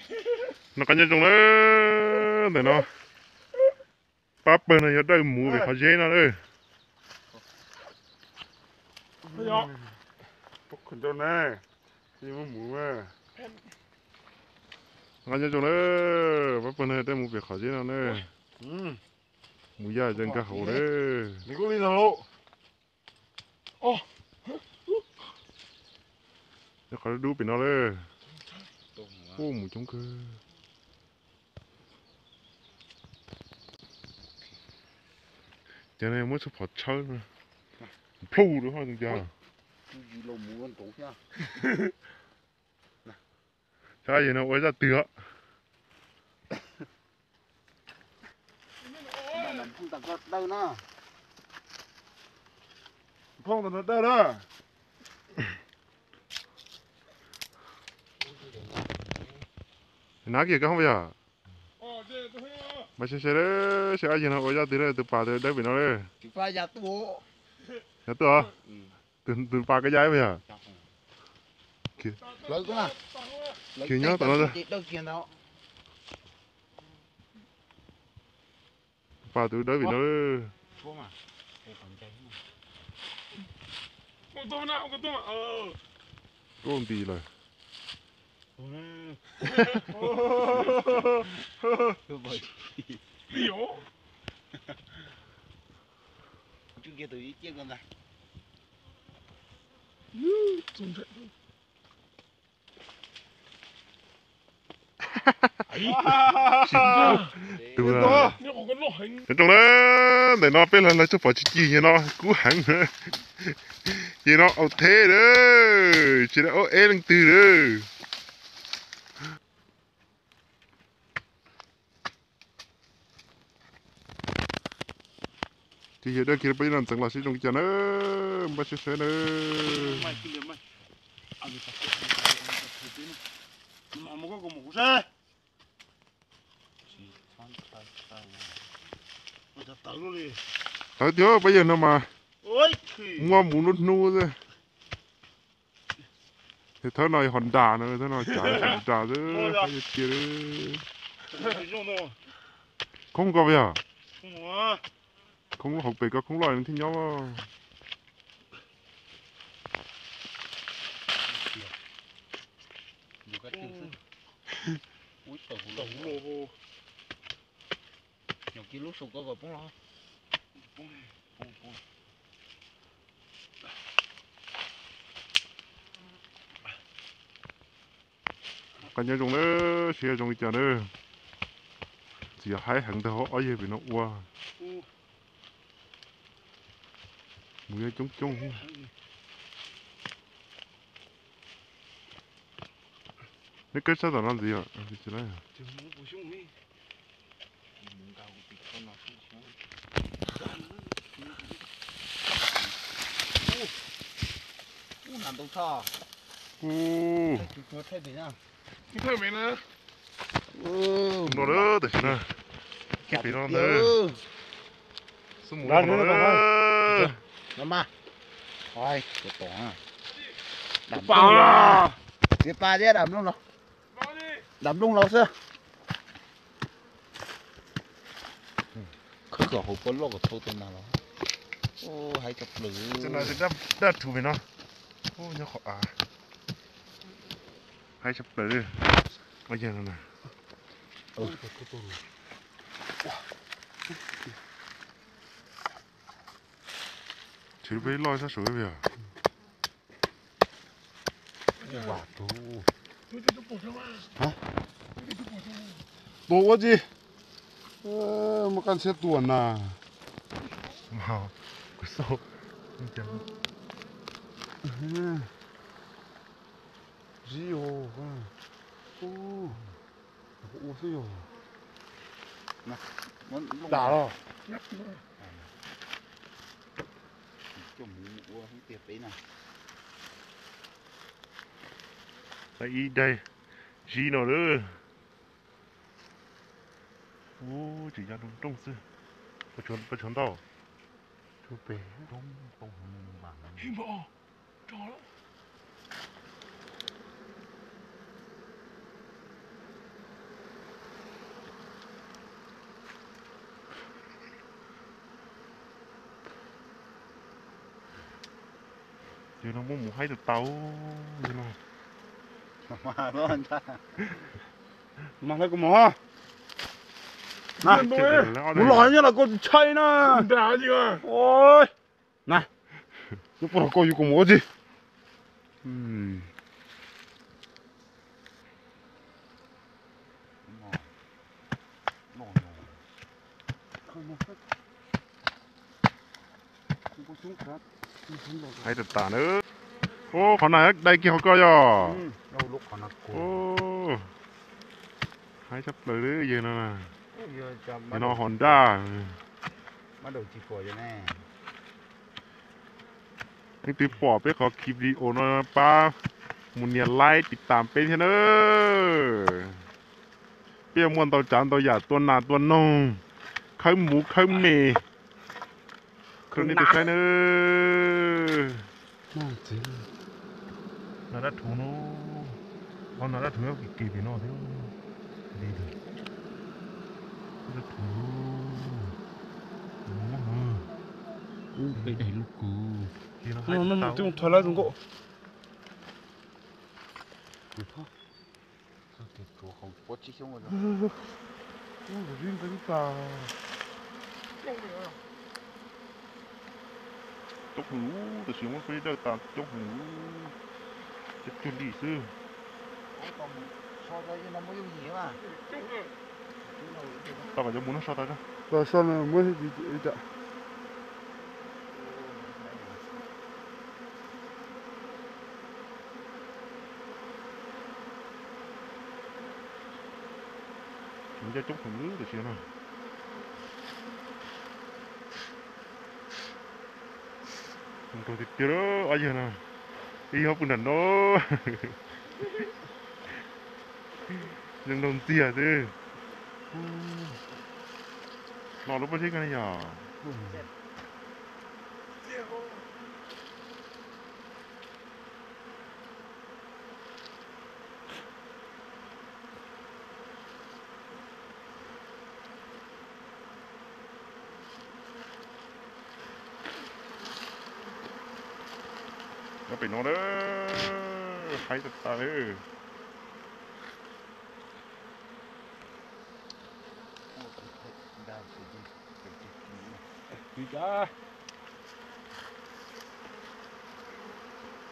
No qab nyob zoo na, ntawm no pab pawg no yog dawj mus pem qhov zeb no lawm. Qab nyob zoo na, pab pawg no yog dawj mus pem qhov zeb no na. Mus yaj zeeg kawg hauv lawm. Qhov dub dub pem no lawm. Ub, mus coob kawg. Cov no muab txhua phom tshawb no. Plhu rau hoj tus cas. Saib yawg no ua zaj twg os. Nphoo ntawm no dawj na. Nab kiag koj hoob yog. Mas seb seb, seb ob yawg no ua zaj twg na, tus pas tus dawb pem no na. Yog tuaj os. Tus pas koj ya ib yog. Khiav nyob tom no. Pas tus dawb pem no. Tuaj nti lawm. Nyob zoo na, ntawm no peb los lawv txog pom tsis ci yawg no kub heev. Yawg no au theb lawm, tsis tau ua eb leej twg lawm. Ces yawg dawj kiag peb no ntxeev los seb zoo li cas na, npaj seb seb na. Tawv tiag peb yawg no mas muaj mus lub hnub xwb. Thawb no ho nras na, thawb no cav nras xwb, yawg tiag. Khoob koj yog? Khoob hauv pes koj khoob loj thiaj nyob. Qab nyob zoo na, seb zoo li cas na. Txiv haib heev ntag, ob yawg pem no ua mus yog coob coob. Neb kawb sab tom no ntxiv os. No tam sim no, kiag pem no ntag. Xub mus no. Dam nplooj los, dam nplooj los, dam nplooj los xwb. Khawb kom hauv pob loj kom thau tau na los. Haib tshaj plaws. Daj rhuv pem no. Nyob qhov av. Haib tshaj plaws. Yog no na. Tsev peb loj sab saud yog. Tua ua tsi? Muaj qab ntshiab tua na. Kuv xauj. Zib os. Ua xwb yog. Dam los. Ib daig zib no lawm. Ub, tseem yog nrooj nrooj xwb. Pab tshuav ntau. Peb pem. Roob poob hauv no mas. Hib npam os. Rog lawm. No muab mus haib tau tau no. Mas hlawv kuv mus. Mus los nyob los koj tsis ntshai na. Na, nyob puag los koj yuav kuv mus ua tsi? Haib tas tas na. Qhov na dai kiag qhov ko yog. Haib tshaj plaws li yawg no. Yawg no ho nraj. Leej twg pom peb qhov clip video no pab mus nias like tiv tam peb thiab na. Peb yuav muaj ntau tsav ntau yam tua nas tua noog, khawb muv khawb me rau nej tau saib na. Nas dab rhuv no, qhov nas dab rhuv nyob kis kis tim no thiab. Dab rhuv, muab peb daim lub kws. Twb mus thav lawv tus nkauj. Coob heev lub, tam sis muab peb dawj tas coob heev lub, cog cuag li xwb. Tau kom cov mus no so tas. Tus ncaj coob heev tam sim no. Nkaug tiag tiag ob yawg no. Ib ob pw nram no. Zoo nraug ntxiag xwb. Los lub pob zeb ko ne yog. Nyob pem no lawm, haib tas tas lawm.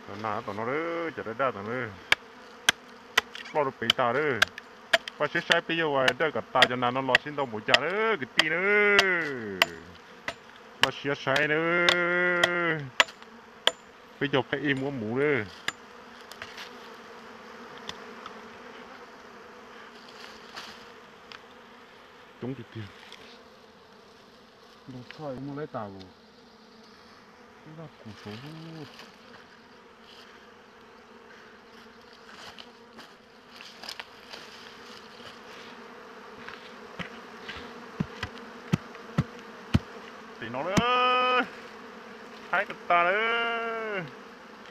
Cov nas tom no lawm, cov daj daj tom no. Ploj rau pem tas lawm. Pab siab saib peb yuav ua dawj kom tas cov nas no los sib ntau npaum cas lawm kwv tij na. Pab siab saib na. Peb cov phab ej muab mus lawm. Coob tiag tiag. Ntoo txhoj muaj laib tas os. Ib laj kuv saud. Tim no lawm, haib tas tas lawm.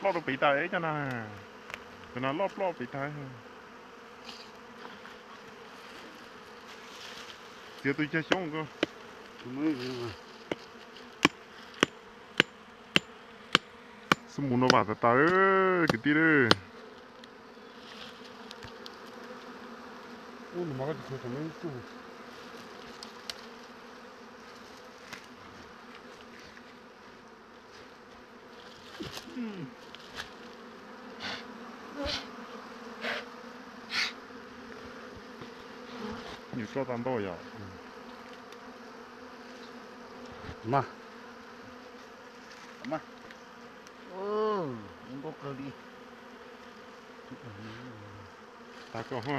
Ploj rau pem tas cov nas, cov nas loj ploj pem tas. Txiav tus cag xyoob ko. Xub mus no vam tas tas kwv tij lawm. Nws tso tag npaum yom. Mas, mas, nkauj kawg li. Tas koj ha.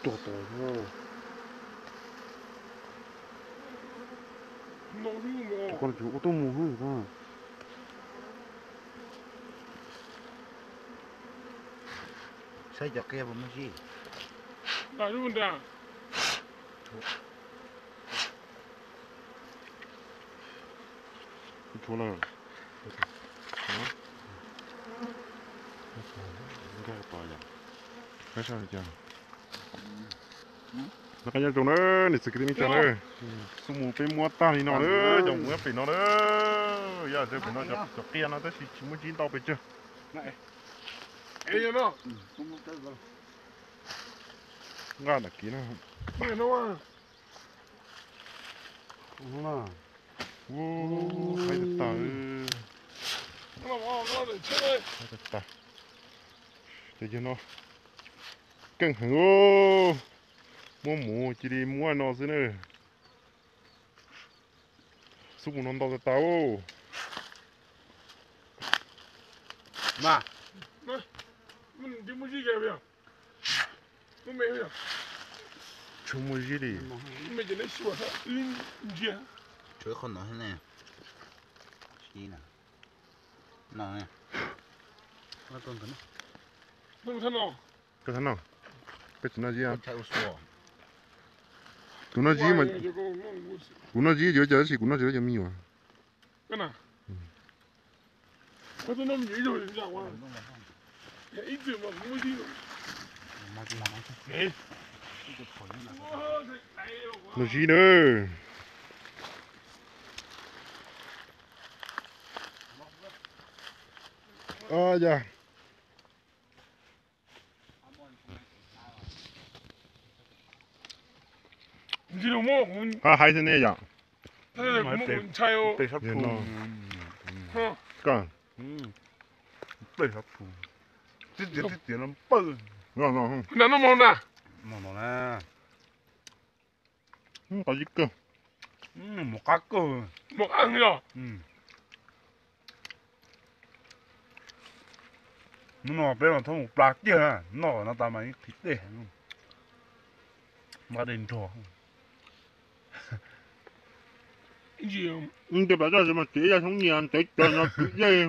Tuag tas. Koj tsis ua tuaj mus. Saib cov qia puas muaj zib. Tshuav lawm. Nkauj tod yom. Qab sab li cas? Noj qab nyob zoo na, niam txiv kwv tij neej tsa na. Xub mus peb muab tag li no na, cov mus pem no na. Yog pem no cov qia no tab sis tsis muaj zib ntau pes tsawg. Nqa nram kiv na. Haib tag tag. Haib tag tag. Ces yog no keej heev, muab mus cia li muab no xwb na. Xub mus no ntau tas tas. Tsis muaj zib li. Tshuav qhov no ne. Sib na. No ne. Koj txhob noj, koj tsis noj zib. Kuv noj zib mas, kuv noj zib yuav cas tab sis kuv noj tsis tau cov me nyuam. Noj zib na. Yog hais xwb ne yom. Koj qab zib kawg, mos qab kawg. Hnub no peb mas txhob mus plas kiag, noj no tas mas qhib dej, npaj dej nrog. Nce plas toj mas tsev yaj xyoob nyias ntev cov no kwv yeej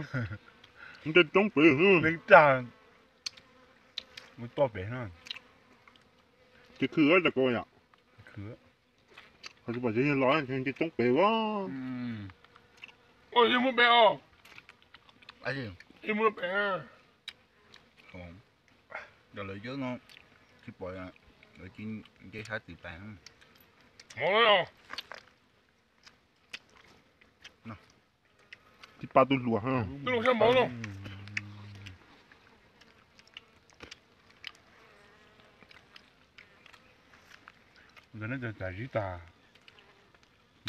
nce roob pem. Toj pem ces khw tas ko yom. Qhov tsis pom tsev yog los nce roob pem as. Lawv yawb no tsis pom, lawv nce sab twg pais. Tib pab tub hluas. Ntawm nej cas zib tas,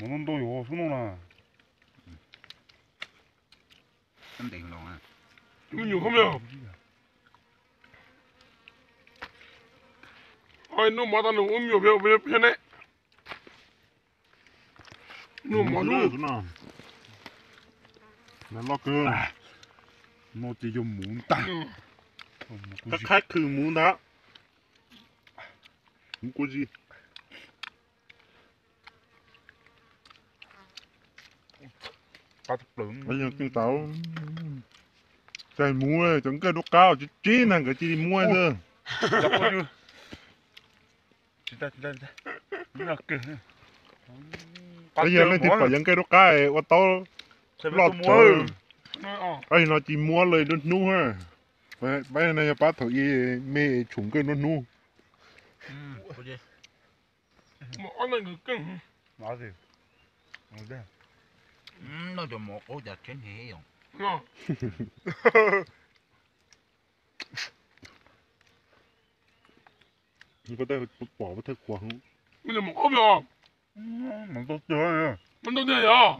mov ntau ntau yuav xub no na. Me nyuam, noj mov tau nws ua me nyuam phiab ne. Noj mov xwb. Loj kawg. No ces yog muv ntag. Qab qhaib khw muv ntag. Muv kuv zib. Tau, tais muv cov nkauj rub qab tsib tsib na nkawd cia li muab xwb. Yog leej twg pom cov nkauj rub qab ua tau loj tawv, no tsis muab lawm nruab hnub. Pab no yog pab thaum ub me tshum nkauj nruab hnub. Noj cov mov qaub cas tsheb hnev yom. Pom thawj qhuav. Mov ntau tiag, mov ntau tiag yom,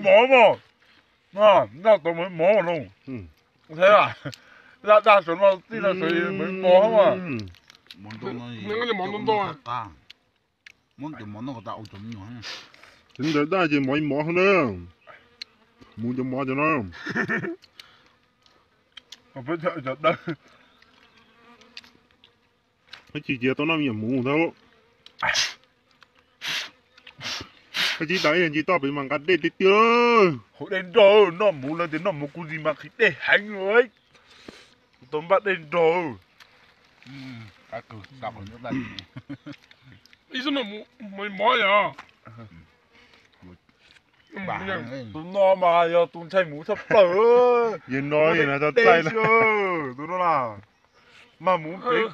mov mas, noj tau mov mov no. Laj daj saum no tij no saum mov mov. Mov ntau no, mov ntau. Tsis ntawd daj ces mov mov na. Mus cov mov cov no. Peb tsis cia tau noj me nyuam muv thiab. Koj tsis tas ib yam nce toj pem mas nqa dej tiag tiag. Haus dej nrog, noj muv lawm tias noj muv kuv zis mas qhib dej heev. Kuv tau npaj dej nrog. Ib xub no mov yom. Tus no mas yog tus ntshai muv tshaj plaws. Yog no txaij tus no na, mas muv pem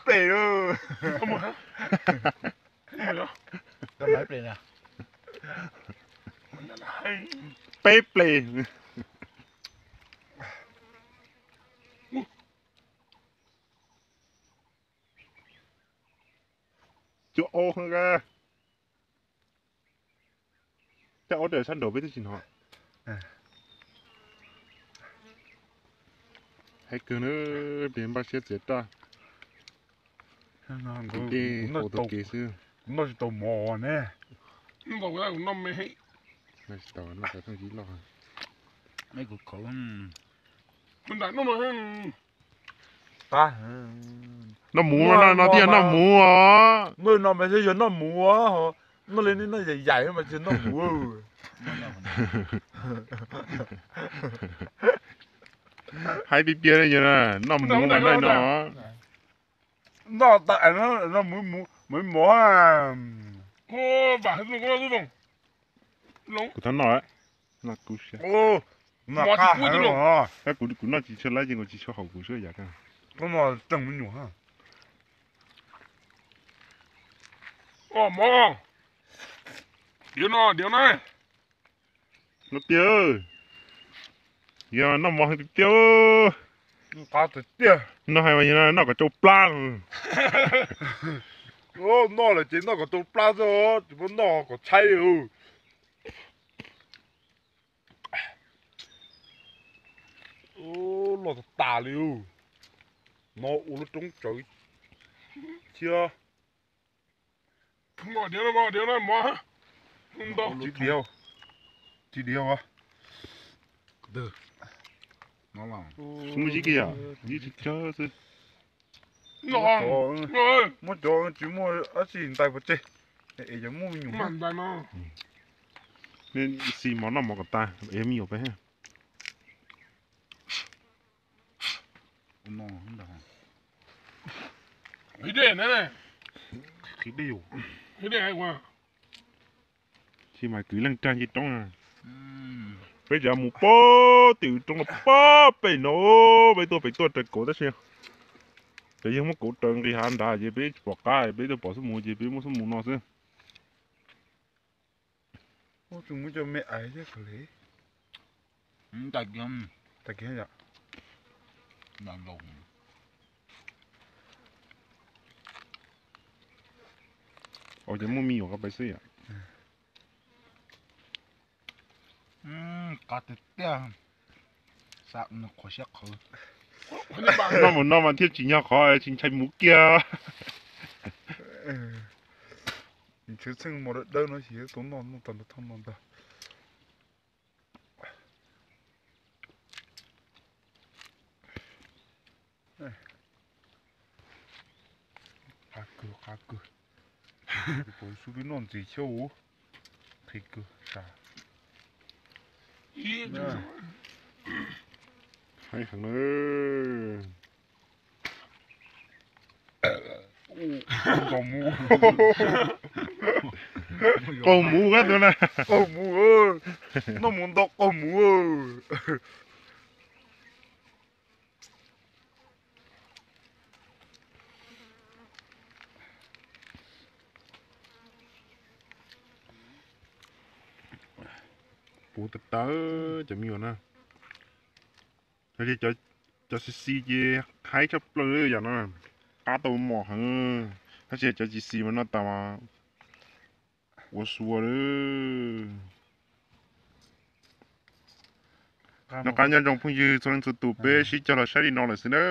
ples. Peb ples. Cua au, cua au sab nraud peb twb tsis hnov. Hais kawg na, peb npaj siab txiav raj. Dej ua tau kev xwb. Noj tsis tau mov ne. Noj tsis tau, noj tau thooj ib loj. Noj muv no, no thiaj noj muv os. Noj no mas thiaj yog noj muv os. Noj li nej noj yaim yaim mas tsis noj muv. Hais piav piav li, noj muv mas noj no. Noj tas, muv mov. Kuv thov noj, noj kuv siab. Kuv noj tsis tshua lawm ces kuv tsis tshua haum kuv siab yam. Mov, diav no, diav na. Noj tiag, yog noj mov tiag tiag. Noj hais mas noj kom tsau plab. Noj lawm ces noj kom tsau plab xwb, tsis muaj noj kom tshaib. Loj tas tas li. No ua lub roob tsawv thiab. Tsis diav. Muaj zib kiag yom, zib tsawg tsawg xwb. Muab cov tsis muaj dab tsi ntais pov tseg, es cov muaj me nyuam. Nej xis mov noj mov kom tas es me nyuam peb. Tsis mas kwv leej rag nce roob na. Peb tseem mus pab tim roob no pab pem no, peb tuaj pem tuaj raws kauv tab sis cov yeej muab kauv raws nqis hav nrad ces peb tsis pom qab, peb tuaj pom xub mus ces peb muab xub mus no xwb. Tus muab cov me ais thiab li. Ces muaj me nyuam qab pais xwb yom. Qab tiag tiag. Noj mus no mas thiaj tsim nyog qhov tsis ntshai muv kiag. Tshwj xeeb mos dawb dawb no ces tau noj, noj tag nrho thaj no ntag. Qab kawg, qab kawg. Pom xub peb noj ntxiv xyaub, qhis kawg. Heev heev na. Qaug muv kab tus na. Qaug muv, noj mus ntau qaug muv. Puv tas tas cov me nyuam na. Yog li cov xis xis ces haib tshaj plaws yam no, qab tau mos heev, tab sis cov tsis xis mas noj tas mas ua sua lawm. Noj qab nyob zoo phooj ywg txhua leej txhua tus, peb sib cog los saib li no lawm xwb na,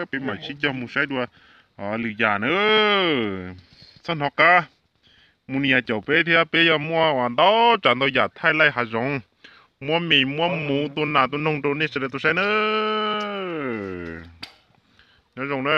peb mam sib cog mus saib dua lwm yam na. Txhob hnov qab, mus nias caum peb thiab, peb yuav muaj ua ntau tsav ntau yam thaij laij hav zoov, muab mis muab muv tua nas tua noog rau nej sawv daws tau saib na. Nyob zoo na.